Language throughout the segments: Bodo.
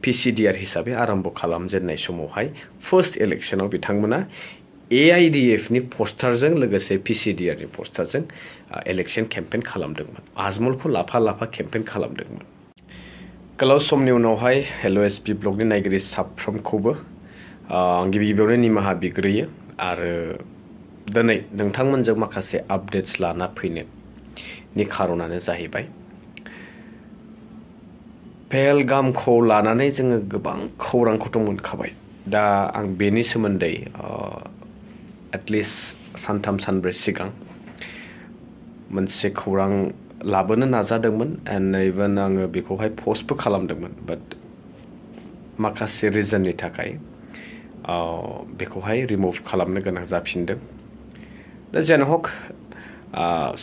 PCDR हिसाबै आरम्भ खालामजेननाय समावहाय फार्स्ट इलेक्शनाव बिथांमोना AIDF नि पस्टारजों लोगोसे PCDR नि पस्टारजों इलेक्शन केम्पेन खालामदोंमोन आजमलखौ लाफा केम्पेन खालामदोंमोन गोलाव समनि उनावहाय LOSP ब्लगनि नायगिरि साफ्रोमखौबो आं गिबियावनो निमाहा बिग्रोयो आरो दिनै नोंथांमोनजों माखासे आपडेट्स लाना फैनो खारनानो जाहैबाय पहलगामखौ लानानै जोङो गोबां खौरांखौथ' मोनखाबाय दा आं बेनि सोमोन्दै एटलिस्ट सानथाम सानब्रै सिगां मोनसे खौरां लाबोनो नाजादोंमोन एन्ड इभेन आङो बेखौहाय पस्टबो खालामदोंमोन बाट माखासे रिजननि थाखाय बेखौहाय रिमुभ खालामनो गोनां जाफिनदों दा जेन हक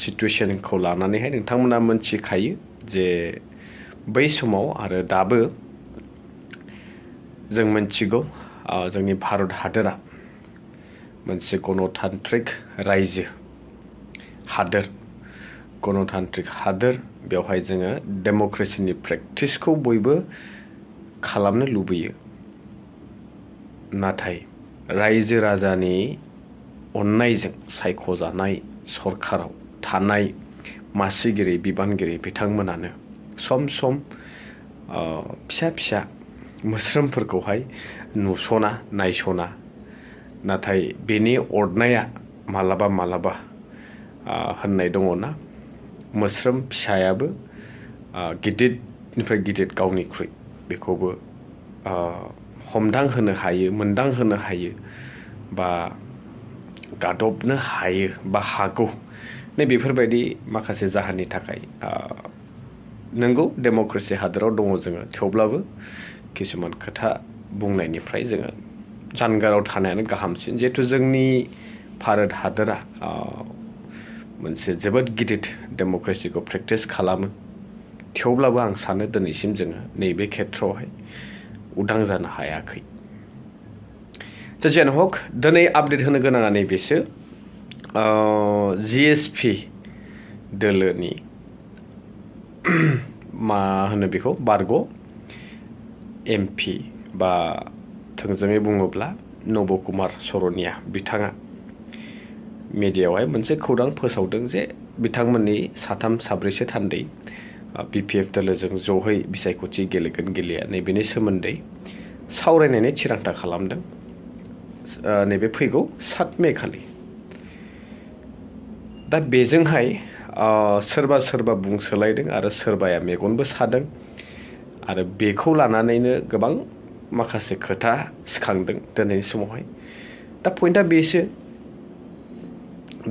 सिचुएशनखौ लानानैहाय नोंथांमोना मोनथिखायो जे बै समाव आरो दाबो जों मोनथिगौ जोंनि भारत हादोरा मोनसे गणतान्त्रिक रायजो हादोर गणतान्त्रिक हादोर बेवहाय जोङो डेमक्रेसिनि प्रेक्टिसखौ बयबो खालामनो लुबैयो नाथाय रायजो राजानि अननायजों सायख'जानाय सरखाराव थानाय मासिगिरि बिबानगिरि बिथांमोनानो सम सम फिसा मोस्रोमफोरखौहाय नुसना नायसना नाथाय बेनि अरनाया मालाबा होननाय दङना मोस्रोम फिसायाबो गिदिरनिफ्राय गिदिर गावनिख्रुइ बेखौबो हमदां होनो हायो मोनदां होनो हायो बा गादबनो हायो बा हागौ नै बेफोरबायदि माखासे जाहोननि थाखाय नंगौ डेमक्रेसि हादोराव दङ जोङो थेवब्लाबो किसुमान खोथा बुंनायनिफ्राय जोङो जानगाराव थानायानो गाहामसिन जिहेतु जोंनि भारत हादोरा मोनसे जोबोद गिदिर डेमक्रेसिखौ प्रेक्टिस खालामो थेवब्लाबो आं सानो दिनैसिम जोङो नैबे खेत्रआवहाय उदां जानो हायाखै जेन हक दिनै आपडेट होनो गोनाङा नैबेसो GSP दोलोनि मा होनो बेखौ बारग' MP बा थोंजोङै बुङोब्ला नब कुमार सरनिया बिथाङा मिडियायावहाय मोनसे खौरां फोसावदों जे बिथांमोननि साथाम साब्रैसो थान्दै BPF दोलोजों ज'है बिसायख'थि गेलेगोन गेलेया नैबेनि सोमोन्दै सावरायनायनि थिरांथा खालामदों नैबे फैगौ 7 मे खालि दा बेजोंहाय सोरबा बुंसोलायदों आरो सोरबाया मेगनबो सादों आरो बेखौ लानानैनो गोबां माखासे खोथा सिखांदों दिनैनि समावहाय दा पइन्टआ बेसो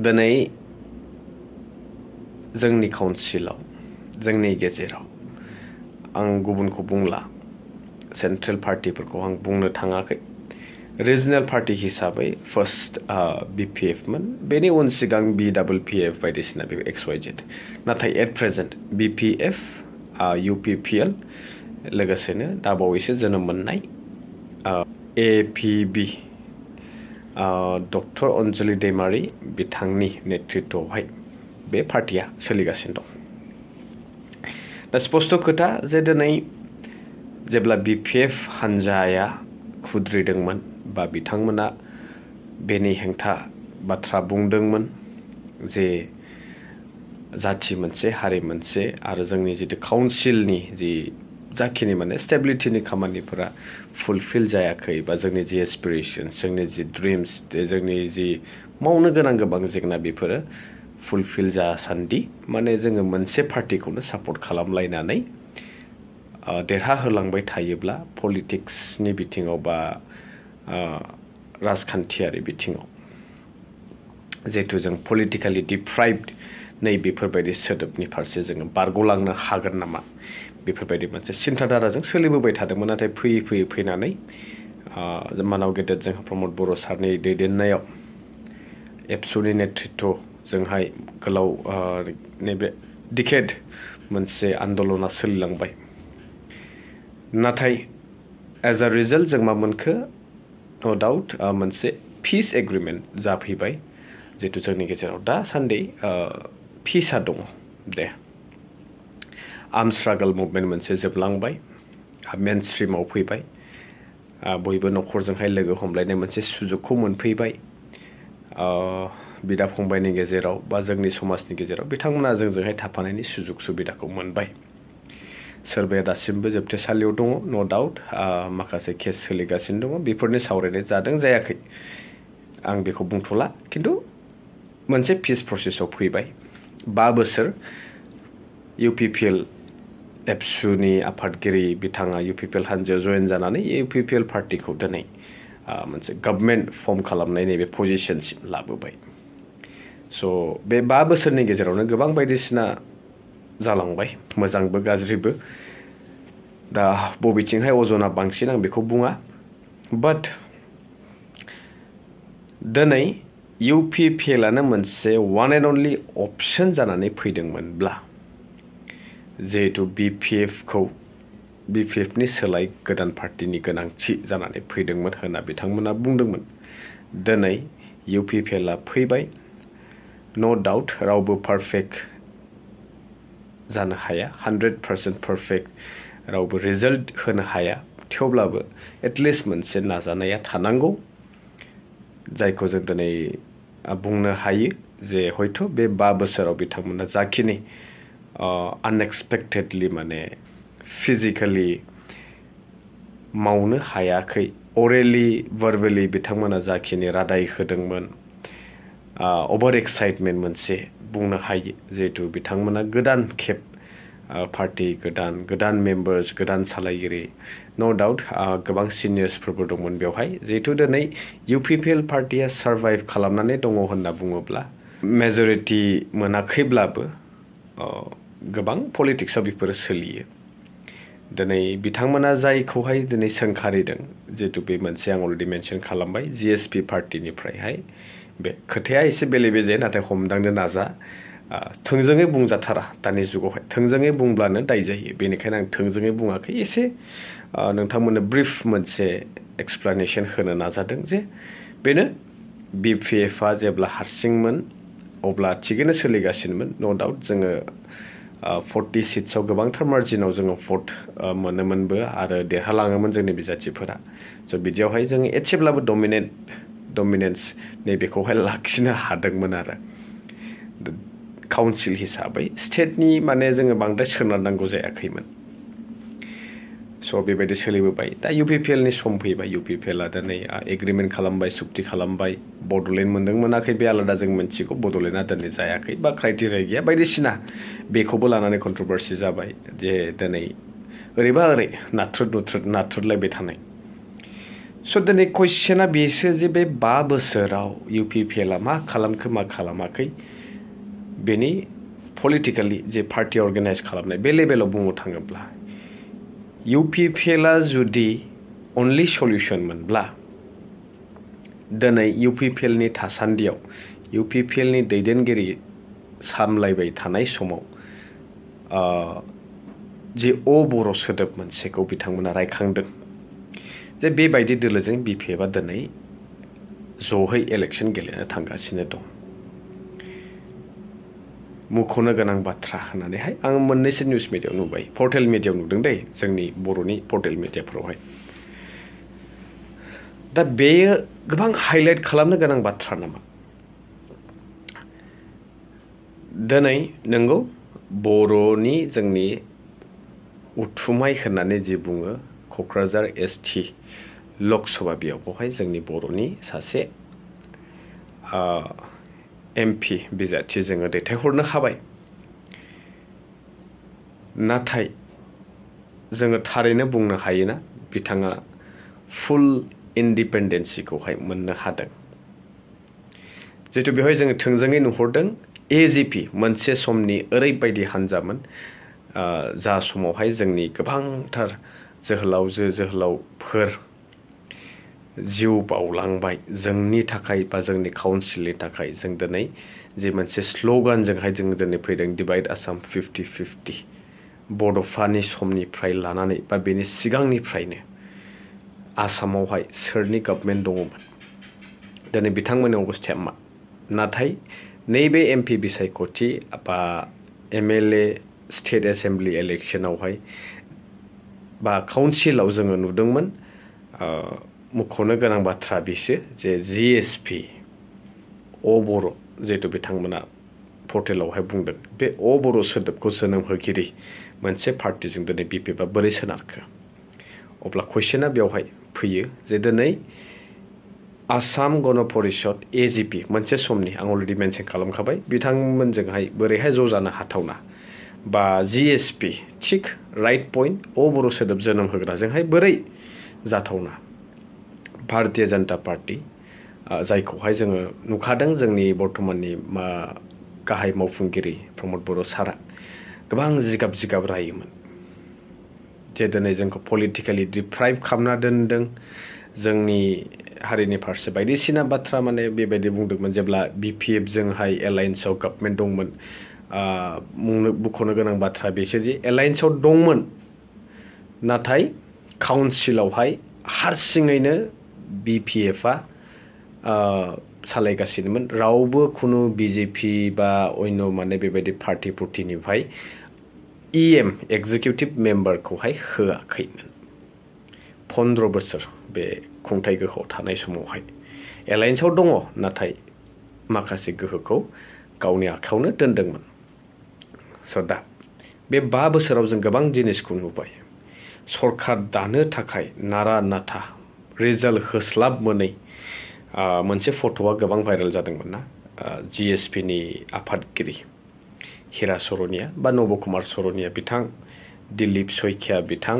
दिनै जोंनि काउन्सिलाव जोंनि गेजेराव आं गुबुनखौ बुंला सेन्ट्रेल पार्टिफोरखौ आं बुंनो थाङाखै रिजनेल पार्टि हिसाबै फार्स्ट BPF मोन बेनि उन सिगां BPPF बायदिसिना बे XYZ नाथाय एट प्रेजेन्ट BPF UPPL लोगोसेनो दाबावैसो जोनोम मोननाय APB डक्टर अनजलि दैमारि बिथांनि नेतृत्वआवहाय बे पार्टिया सोलिगासिनो दं दा स्पष्ट खोथा जे दिनै जेब्ला BPF हान्जाया खुद्रिदोंमोन बा बिथांमोना बेनि हेंथा बाथ्रा बुंदोंमोन जे जाथि मोनसे हारि मोनसे आरो जोंनि जितु काउन्सिलनि जि जाखिनि माने स्टेबिलिटिनि खामानिफोरा फुलफिल जायाखै बा जोंनि जि एसपिरेशन्स जोंनि जि ड्रिम्स जोंनि जि मावनो गोनां गोबां जेंना बेफोरो फुलफिल जासान्दि माने जोङो मोनसे पार्टिखौनो सापर्ट खालामलायनानै देरहाहोलांबाय थायोब्ला पलिटिक्सनि बिथिङाव बा राजखान्थियारि बिथिङाव जिहेतु जों पलिटिकेलि डिप्राइभड नै बेफोरबायदि सोदोबनि फारसे जोङो बारग'लांनो हागोन नामा बेफोरबायदि मोनसे सिन्थाधाराजों सोलिबोबाय थादोंमोन नाथाय फैनानै मानाव गेदेर जोंहा प्रमद बर' सारनि दैदेननायाव एबसुनि नेतृत्वजोंहाय गोलाव नैबे डिकेड मोनसे आन्दलना सोलिलांबाय नाथाय एज अ रिजल्ट जों मा मोनखो नो डाउट मोनसे पिस एग्रिमेन्ट जाफैबाय जिहेतु जोंनि गेजेराव दासान्दि पिसआ दङ दे आर्म स्ट्रागल मुभमेन्ट मोनसे जोबलांबाय मेन स्ट्रिमाव फैबाय बयबो न'खरजोंहाय लोगो हमलायनाय मोनसे सुजुगखौ मोनफैबाय बिदा फंबायनि गेजेराव बा जोंनि समाजनि गेजेराव बिथांमोना जोंजोंहाय थाफानायनि सुजुग सुबिदाखौ मोनबाय सोरबाया दासिमबो जोबथेसालियाव दङ नो डाउट माखासे केस सोलिगासिनो दङ बेफोरनि सावरायनाय जादों जायाखै आं बेखौ बुंथ'ला खिन्थु मोनसे पिस प्रसेसआव फैबाय 5 बोसोर UPPL एबसुनि आफादगिरि बिथाङा UPPL हान्जायाव जयेन जानानै UPPL पार्टिखौ दिनै मोनसे गभर्नमेन्ट फर्म खालामनाय नैबे पजिशनसिम लाबोबाय स' बे 5 बोसोरनि गेजेरावनो गोबां बायदिसिना जालांबाय मोजांबो गाज्रिबो दा बबेथिंहाय अजना बांसिन आं बेखौ बुङा बाट दिनै UPPLआनो मोनसे वान एन्ड अनलि अपसन जानानै फैदोंमोनब्ला जिहेतु BPFनि सोलाय गोदान पार्टिनि गोनांथि जानानै फैदोंमोन होनना बिथांमोना बुंदोंमोन दिनै UPPLआ फैबाय नो डाउट रावबो पारफेक्ट जानो हाया 100% पारफेक्ट रावबो रिजाल्ट होनो हाया थेवब्लाबो एटलिस्ट मोनसे नाजानाया थानांगौ जायखौ जों दिनै बुंनो हायो जे हयथ' बे 5 बोसोराव बिथांमोना जाखिनि अनएक्सपेक्टेडलि माने फिजिकेलि मावनो हायाखै अरेलि भार्बेलि बिथांमोना जाखिनि रादाय होदोंमोन ओभार एक्साइटमेन्ट मोनसे बुंनो हायो जिहेतु बिथांमोना गोदान खेब पार्टी गोदान मेम्बार्स गोदान सालायगिरि नो डाउट गोबां सिनियर्सफोरबो दंमोन बेवहाय जिहेतु दिनै UPPL पार्टिया सार्भाइभ खालामनानै दङ होनना बुङोब्ला मेजरिटि मोनाखैब्लाबो गोबां पलिटिक्सआव बेफोरो सोलियो दिनै बिथांमोना जायखौहाय दिनै सोंखारिदों जिहेतु बे मोनसे आं अलरेडि मेनसन खालामबाय GSP पार्टिनिफ्रायहाय बे खोथाया एसे बेले बेजे नाथाय हमदांनो नाजा थोंजोङै बुंजाथारा दानि जुगावहाय थोंजोङै बुंब्लानो दाय जायो बेनिखायनो आं थोंजोङै बुङाखै एसे नोंथांमोननो ब्रिफ मोनसे एक्सप्लेनेसन होनो नाजादों जे बेनो BPFआ जेब्ला हारसिंमोन अब्ला थिगैनो सोलिगासिनोमोन नो डाउट जोङो 40 सिट्सआव गोबांथार मार्जिनाव जोङो भट मोनोमोनबो आरो देरहालाङोमोन जोंनि बिजाथिफोरा स' बिदियावहाय जोङो एसेब्लाबो डमिनेन्स नैबेखौहाय लाखिनो हादोंमोन आरो काउन्सिल हिसाबै स्टेटनि माने जोङो बांद्राय सोनारनांगौ जायाखैमोन स' बेबायदि सोलिबोबाय दा UPPLनि सम फैबाय UPPLआ दिनै एग्रिमेन्ट खालामबाय सुक्ति खालामबाय बड'लेण्ड मोनदों मोनाखै बे आलादा जों मिन्थिगौ बड'लेण्डआ दिनै जायाखै बा क्राइटेरिया गैया बायदिसिना बेखौबो लानानै कन्ट्रभारसि जाबाय जे दिनै ओरैबा ओरै नाथ्रोदलायबाय थानाय स' दिनै कुइसना बेसो जे बे 5 बोसोराव UPPLआ मा खालामखो मा खालामाखै बेनि पलिटिकेलि जे पार्टि अर्गानाइज खालामनाय बे लेभेलाव बुंनो थाङोब्ला UPPLआ जुदि अनलि सल्युसन मोनब्ला दिनै UPPLनि थासान्दियाव UPPLनि दैदेनगिरि सामलायबाय थानाय समाव जे बर' सोदोब मोनसेखौ बिथांमोना रायखांदों जे बेबायदि दोलोजों BPFआ दिनै ज'है इलेक्सन गेलेनो थांगासिनो दं मुख'नो गोनां बाथ्रा होननानैहाय आं मोननैसो निउस मिडियायाव नुबाय पर्टेल मिडियायाव नुदों दै जोंनि बर'नि पर्टेल मिडियाफोरावहाय दा बेयो गोबां हाइलाइट खालामनो गोनां बाथ्रा नामा दिनै नंगौ बर'नि जोंनि उथुमाय होननानै जे बुङो क'क्राझार ST लकसभा बेवहाय जोंनि बर'नि सासे MP बिजाथि जोङो दैथायहरनो हाबाय नाथाय जोङो थारैनो बुंनो हायोना बिथाङा फुल इन्डिपेन्डेन्सिखौहाय मोननो हादों जिहेतु बेवहाय जोङो थोंजोङै नुहुरदों AGP मोनसे समनि ओरैबायदि हान्जामोन जा समावहाय जोंनि गोबांथार जोहोलावफोर जिउ बावलांबाय जोंनि थाखाय बा जोंनि काउन्सिलनि थाखाय जों दिनै जे मोनसे स्ल'गानजोंहाय जोङो दिनै फैदों डिभाइड आसाम 50-50 बड'फानि समनिफ्राय लानानै बा बेनि सिगांनिफ्रायनो आसामावहाय सोरनि गभर्नमेन्ट दङमोन दिनै बिथांमोननि अबस्थाया मा नाथाय नैबे MP बिसायख'थि बा MLA स्टेट एसेम्बलि इलेक्सनावहाय बा काउन्सिलाव जोङो नुदोंमोन मुख'नो गोनां बाथ्रा बिसो जे जिएसपि बर' जिहेतु बिथांमोना पर्टेलावहाय बुंदों बे बर' सोदोबखौ जोनोम होगिरि मोनसे पार्टिजों दिनै बिपिएफआ बोरै सोनारखो अब्ला कुइसना बेवहाय फैयो जे दिनै आसाम गण परिषद एजिपि मोनसे समनि आं अलरेडि मेनसन खालामखाबाय बिथांमोनजोंहाय बोरैहाय ज' जानो हाथावना बा जिएसपि थिग राइट पइन्ट बर' सोदोब जोनोम होग्राजोंहाय बोरै जाथावना भारतीय जनता पार्टी जायखौहाय जोङो नुखादों जोंनि बर्तमाननि गाहाय मावफुंगिरि प्रमद बर' सारा गोबां जिगाब रायोमोन जे दिनै जोंखौ पलिटिकेलि डिप्राइभ खालामना दोनदों जोंनि हारिनि फारसे बायदिसिना बाथ्रा माने बेबायदि बुंदोंमोन जेब्ला बिपिएफजोंहाय एलायन्सआव गभर्नमेन्ट दंमोन बुंख'नो गोनां बाथ्रा बेसो जे एलायन्सआव दंमोन नाथाय काउन्सिलावहाय हारसिङैनो बिपिएफआ सालायगासिनोमोन रावबो खुनु बिजेपि बा अन्य माने बेबायदि पार्टिनिफ्राय इएम एक्जिकिउटिभ मेम्बारखौहाय होआखैमोन 15 बोसोर बे खुंथाय गोहोआव थानाय समावहाय एलायन्सआव दङ नाथाय माखासे गोहोखौ गावनि आखायावनो दोनदोंमोन स' दा बे 5 बोसोराव जों गोबां जिनिसखौ नुबाय सरकार दानो थाखाय नारा नाथा रिजाल्ट होस्लाब मोनै मोनसे फट'आ गोबां भाइरेल जादोंमोन ना जिएसपिनि आफादगिरि हिरा सरनिया बा नब कुमार सरनिया बिथां दिलीप सयखिया बिथां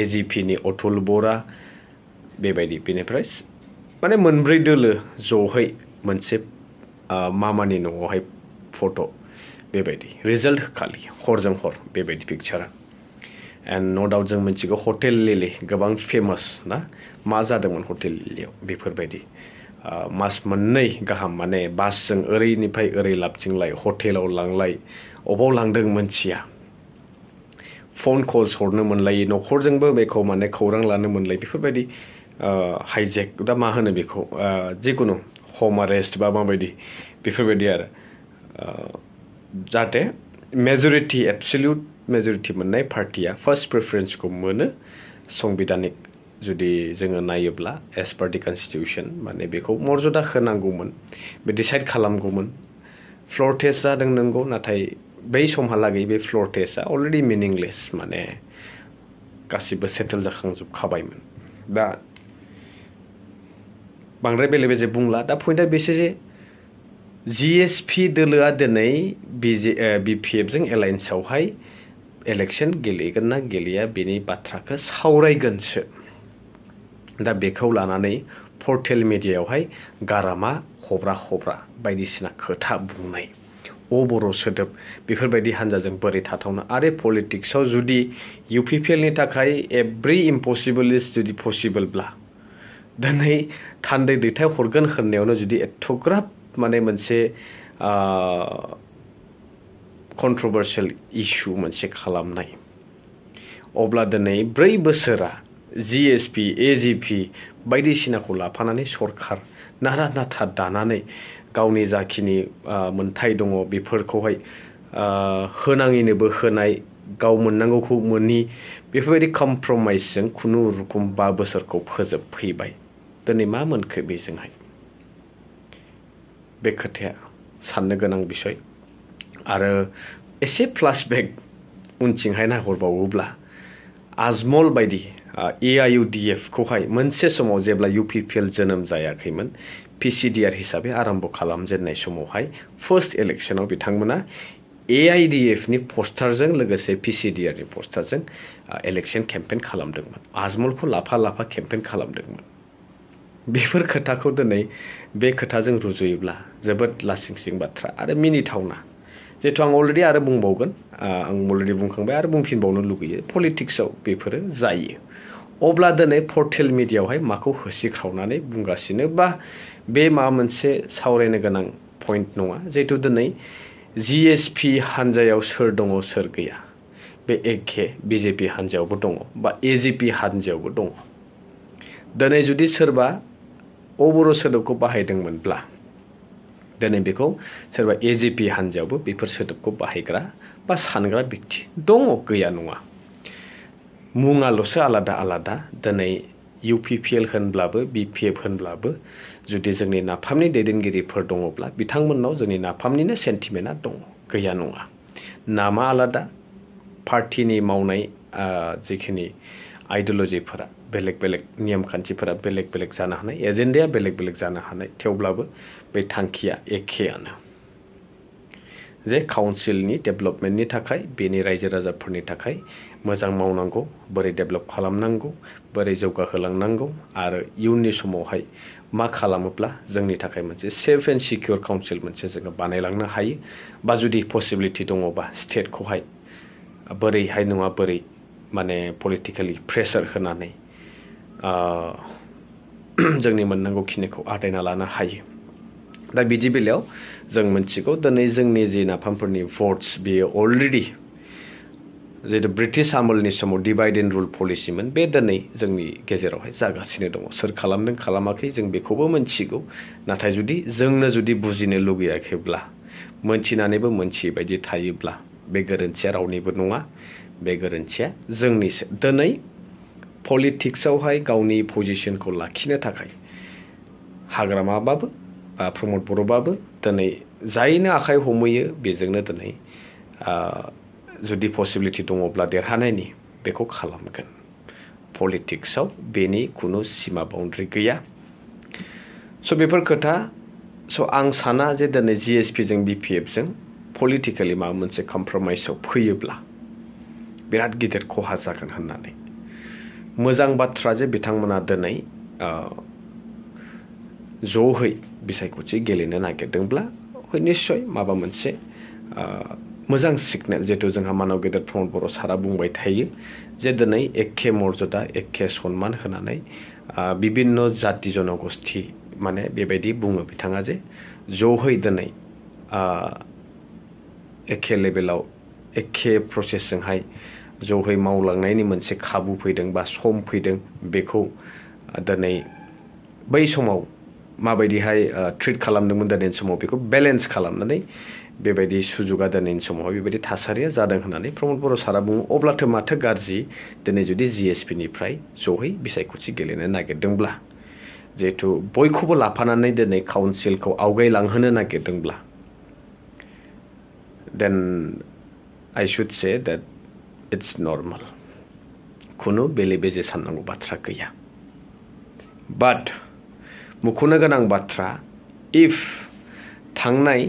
एजिपिनि अतुल बरा बेबायदि बेनिफ्राय माने मोनब्रै दोलो ज'है मोनसे मामानि न'आवहाय फट' बेबायदि रिजाल्ट होखालि हरजों हर बेबायदि पिक्चारा एन्ड नो डाउट जों मिथिगौ हटेल लिलि गोबां फेमास ना मा जादोंमोन हटेल लिलियाव बेफोरबायदि मास मोननै गाहाम माने बासजों ओरैनिफ्राय ओरै लाबथिंलाय हटेलाव लांलाय अबाव लांदों मोनथिया फन कल्स हरनो मोनलायै न'खरजोंबो बेखौ माने खौरां लानो मोनलाय बेफोरबायदि हाइजेक दा मा होनो बेखौ जिखुनु हम अरेस्ट बा माबायदि बेफोरबायदि आरो जाहाथे मेजरिटि एबसलिउट मेजरिटि मोननाय पार्टिया फार्स्ट प्रेफारेन्सखौ मोनो संबिधानिक जुदि जोङो नायोब्ला एज पार दि कनस्टिटिउसन माने बेखौ मर्यादा होनांगौमोन बे डिसाइड खालामगौमोन फ्लर टेस्ट जादों नंगौ नाथाय बै समहालागै बे फ्लर टेस्टआ अलरेडि मिनिंलेस माने गासिबो सेटेल जाखांजोबखाबायमोन दा बांद्राय बेले बेजे बुंला दा पइन्टआ बेसो जे जिएसपि दोलोआ दिनै बिपिएफजों एलायन्सआवहाय इलेक्शन गेलेगोन ना गेलेया बेनि बाथ्राखौ सावरायगोनसो दा बेखौ लानानै पर्टेल मिडियायावहाय गारामा हब्रा बायदिसिना खोथा बुंनाय बर' सोदोब बेफोरबायदि हान्जाजों बोरै थाथावना आरो पलिटिक्सआव जुदि इउपिपिएलनि थाखाय एभ्रि इम्पसिबल इज जुदि पसिबोलब्ला दिनै थान्दै दैथाय हरगोन होननायावनो जुदि एथ'ग्राब माने मोनसे कन्ट्रभार्सियेल इस्यु मोनसे खालामनाय अब्ला दिनै 4 बोसोरा जिएसपि एजिपि बायदिसिनाखौ लाफानानै सरकार नारा नाथा दानानै गावनि जाखिनि मोनथाय दङ बेफोरखौहाय होनाङैनोबो होनाय गाव मोननांगौखौ मोनि बेफोरबायदि कमप्रमाइसजों खुनुरुखुम 5 बोसोरखौ फोजोबफैबाय दिनै मा मोनखो बेजोंहाय बे खोथाया साननो गोनां बिसय आरो एसे फ्लैशबेक उनथिंहाय नाहरबावोब्ला आजमल बायदि एआइइउडिएफ खौहाय मोनसे समाव जेब्ला इउपिपिएल जोनोम जायाखैमोन पिसिडिआर हिसाबै आरम्भ खालामजेननाय समावहाय फार्स्ट इलेक्शनाव बिथांमोना एआइडिएफनि पस्टारजों लोगोसे पिसिडिआरनि पस्टारजों इलेक्शन केम्पेन खालामदोंमोन आजमलखौ लाफा केम्पेन खालामदोंमोन बेफोर खोथाखौ दिनै बे खोथाजों रुजुयोब्ला जोबोद लासिंसिं बाथ्रा आरो मिनिथावना जिहेतु आं अलरेडि आरो बुंबावगोन आं अलरेडि बुंखांबाय आरो बुंफिनबावनो लुगैयो पलिटिक्सआव बेफोरो जायो अब्ला दिनै पर्टेल मिडियायावहाय माखौ होसिख्रावनानै बुंगासिनो बा बे माबा मोनसे सावरायनो गोनां पइन्ट नङा जिहेतु दिनै जिएसपि हान्जायाव सोर दङ सोर गैया बे एखे बिजेपि हान्जायावबो दङ बा एजिपि हान्जायावबो दङ दिनै जुदि सोरबा बर' सोदोबखौ बाहायदोंमोनब्ला दिनै बेखौ सोरबा एजिपि हान्जायावबो बेफोर सोदोबखौ बाहायग्रा बा सानग्रा व्यक्ति दङ गैया नङा मुङाल'सो आलादा आलादा दिनै UPPL होनब्लाबो BPF होनब्लाबो जुदि जोंनि नाफामनि दैदेनगिरिफोर दङब्ला बिथांमोननाव जोंनि नाफामनिनो सेन्टिमेन्टआ दङ गैया नङा नामा आलादा पार्टिनि मावनाय जिखिनि आइडिय'लजिफोरा बेलेग बेलेग नियम खान्थिफोरा बेलेग बेलेग जानो हानाय एजेन्डाया बेलेग बेलेग जानो हानाय थेवब्लाबो बे थांखिया एखेयानो जे काउन्सिलनि डेभेलपमेन्टनि थाखाय बेनि रायजो राजाफोरनि थाखाय मोजां मावनांगौ बोरै डेभेलप खालामनांगौ बोरै जौगाहोलांनांगौ आरो इयुननि समावहाय मा खालामोब्ला जोंनि थाखाय मोनसे सेफ एन्ड सिकिउर काउन्सिल मोनसे जोङो बानायलांनो हायो बा जुदि पसिबिलिटि दङबा स्टेटखौहाय बोरैहाय नङा बोरै माने पलिटिकेलि प्रेसार होनानै जोंनि मोननांगौखिनिखौ आदायना लानो हायो दा बिदि बेलायाव जों मिथिगौ दिनै जोंनि जि नाफामफोरनि भट्स बेयो अलरेडि जितु ब्रिटिश आमुलनि समाव डिभाइड एन्ड रुल पलिसिमोन बे दिनै जोंनि गेजेरावहाय जागासिनो दङ सोर खालामदों खालामाखै जों बेखौबो मिथिगौ नाथाय जोंनो जुदि बुजिनो लुगैयाखैब्ला मोनथिनानैबो मोनथियै बायदि थायोब्ला बे गोरोन्थिया रावनिबो नङा बे गोरोन्थिया जोंनिसो दिनै पलिटिक्सआवहाय गावनि पजिशनखौ लाखिनो थाखाय हाग्रामाबाबो प्रमद बर'बाबो दिनै जायनो आखाइ हमहैयो बेजोंनो दिनै जुदि पसिबिलिटि दङब्ला देरहानायनि बेखौ खालामगोन पलिटिक्सआव बेनि खुनु सिमा बाउन्ड्रि गैया स' बेफोर खोथा स' आं साना जे दिनै GSP जों BPF जों पलिटिकेलि माबा मोनसे कमप्रमाइसआव फैयोब्ला बिराद गिदिर खहा जागोन होननानै मोजां बाथ्रा जे बिथांमोना दिनै ज'है बिसायख'थि गेलेनो नागिरदोंब्ला निस्सय माबा मोनसे मोजां सिगनेल जिहेतु जोंहा मानव गेदेर प्रमद बर' सारा बुंबाय थायो जे दिनै एखे मर्यादा एखे सन्मान होनानै बिभिन्न जाति जनगोष्ठी माने बेबायदि बुङो बिथाङा जे ज'है दिनै एखे लेभेलाव एखे प्रसेसजोंहाय ज'है मावलांनायनि मोनसे खाबु फैदों बा सम फैदों बेखौ दिनै बै समाव माबायदिहाय ट्रिट खालामदोंमोन दिनैनि समाव बेखौ बेलेन्स खालामनानै बेबायदि सुजुगा दिनैनि समाव बेबायदि थासारिया जादों होननानै प्रमद बर' सारा बुङो अब्लाथो माथो गाज्रि दिनै जुदि GSPनिफ्राय ज'है बिसायख'थि गेलेनो नागिरदोंब्ला जिहेतु बयखौबो लाफानानै दिनै काउन्सिलखौ आवगायलांहोनो नागिरदोंब्ला देन I should say that it's normal खुनु बेले बेजे साननांगौ बाथ्रा गैया बाट मुख'नो गोनां बाथ्रा इफ थांनाय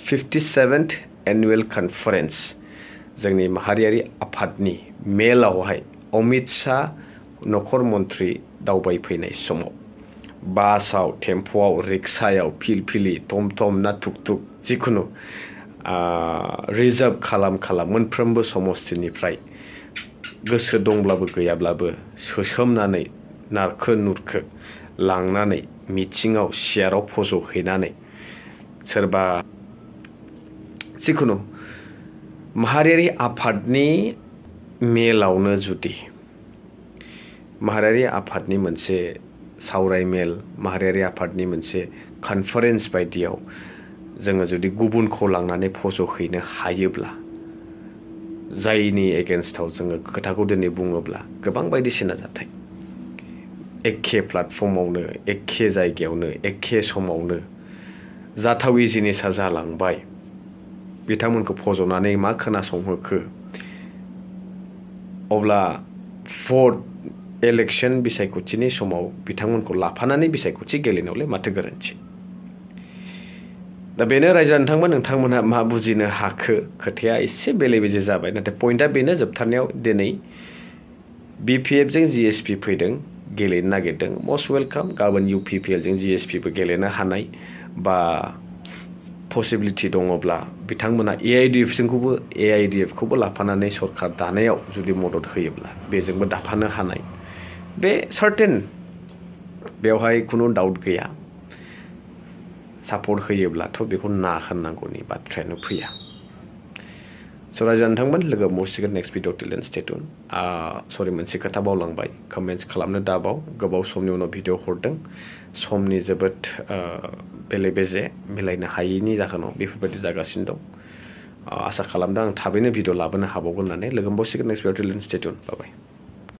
57th एनुवेल कनफारेन्स जोंनि माहारियारि आफादनि मेलावहाय अमित शाह नखर मन्त्रि दावबायफैनाय समाव बासाव टेम्प'आव रिक्सायाव फिलफिलि टमटम ना टुकटुक जिखुनु रिजार्भ खालाम मोनफ्रोमबो समस्थिनिफ्राय गोसो दंब्लाबो गैयाब्लाबो सोसोमनानै नारखो नुरखो लांनानै मिटिङाव सियाराव फज'हैनानै सोरबा जिखुनु माहारियारि आफादनि मेलावनो जुदि माहारियारि आफादनि मोनसे सावराय मेल माहारियारि आफादनि मोनसे कनफारेन्स बायदियाव जोङो जुदि गुबुनखौ लांनानै फज'हैनो हायोब्ला जायनि एगेन्स्टआव जोङो खोथाखौ दिनै बुङोब्ला गोबां बायदिसिना जाथाय एखे प्लेटफर्मावनो एखे जायगायावनो एखे समावनो जाथावै जिनिसा जालांबाय बिथांमोनखौ फज'नानै मा खोनासंहोखो अब्ला भट इलेक्शन बिसायख'थिनि समाव बिथांमोनखौ लाफानानै बिसायख'थि गेलेनायावलाय माथो गोरोन्थि दा बेनो रायजो नोंथांमोनहा मा बुजिनो हाखो खोथाया एसे बेले बेजे जाबाय नाथाय पइन्टआ बेनो जोबथारनायाव दिनै BPF जों GSP फैदों गेलेनो नागिरदों मस्ट वेलकाम गाबोन UPPL जों GSPबो गेलेनो हानाय बा पसिबिलिटि दङब्ला बिथांमोना AIDF खौबो लाफानानै सरकार दानायाव जुदि मदद होयोब्ला बेजोंबो दाफानो हानाय बे सार्टेन बेवहाय खुनु डाउट गैया सापर्ट होयोब्लाथ' बेखौ ना होननांगौनि बाथ्रायानो फैया स' रायजो नोंथांमोन लोगो मोनसिगोन नेक्स्ट भिडिअ टिल देन स्टे ट्युन सरि मोनसे खोथा बावलांबाय कमेन्ट्स खालामनो दाबाव गोबाव समनि उनाव भिडिअ हरदों समनि जोबोद बेले बेजे मिलायनो हायैनि जाहोनाव बेफोरबायदि जागासिनो दं आसा खालामदों आं थाबैनो भिडिअ लाबोनो हाबावगोन होननानै लोगो मोनबावसिगोन नेक्स्ट भिडिअ टिल देन स्टे टिउन बाय बाय